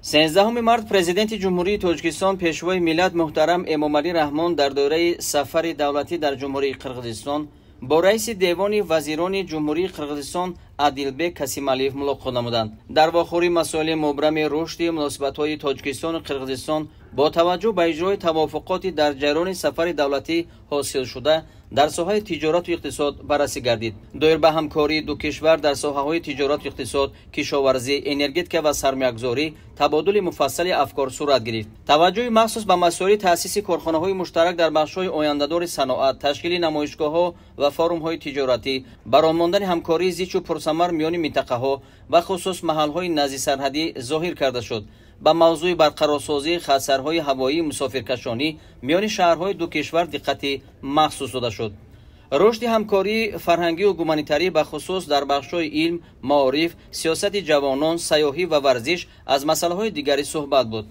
13 март Президенти Ҷумҳурии Тоҷикистон, Пешвои миллат муҳтарам Эмомалӣ Раҳмон дар доираи сафари давлатӣ дар Ҷумҳурии Қирғизистон бо раиси Девони вазирони Ҷумҳурии Қирғизистон Адилбек Касималиев мулоқот намуданд. Дар вохӯрӣ масоили мубрами рушди муносибатҳои Тоҷикистону Қирғизистон бо таваҷҷӯҳ ба иҷрои тавофуқоти дар ҷараёни сафари давлатӣ ҳосилшуда дар соҳаи тиҷорату иқтисод баррасӣ гардид. Доир ба ҳамкории ду кишвар дар соҳаҳои тиҷорату иқтисод, кишоварзӣ, энергетика ва сармоягузорӣ табодули муфассали афкор сурат гирифт. Таваҷҷӯҳи махсус ба масоили таъсиси корхонаҳои муштарак дар бахшҳои ояндадори саноат, ташкили намоишгоҳҳо ва форумҳои тиҷоратӣ, бароҳ мондани ҳамкории зичу пурсамар миёни минтақаҳо, бахусус маҳалҳои наздисарҳадӣ зоҳир карда шуд. Ба мавзӯи барқарорсозии хатсайрҳои ҳавоии мусофиркашонӣ миёни шаҳрҳои ду кишвар диққати махсус дода шуд. Рушди ҳамкории фарҳангию гуманитарӣ, бахусус дар бахшҳои илм, маориф, сиёсати ҷавонон, сайёҳӣ ва варзиш аз масъалаҳои дигари суҳбат буд.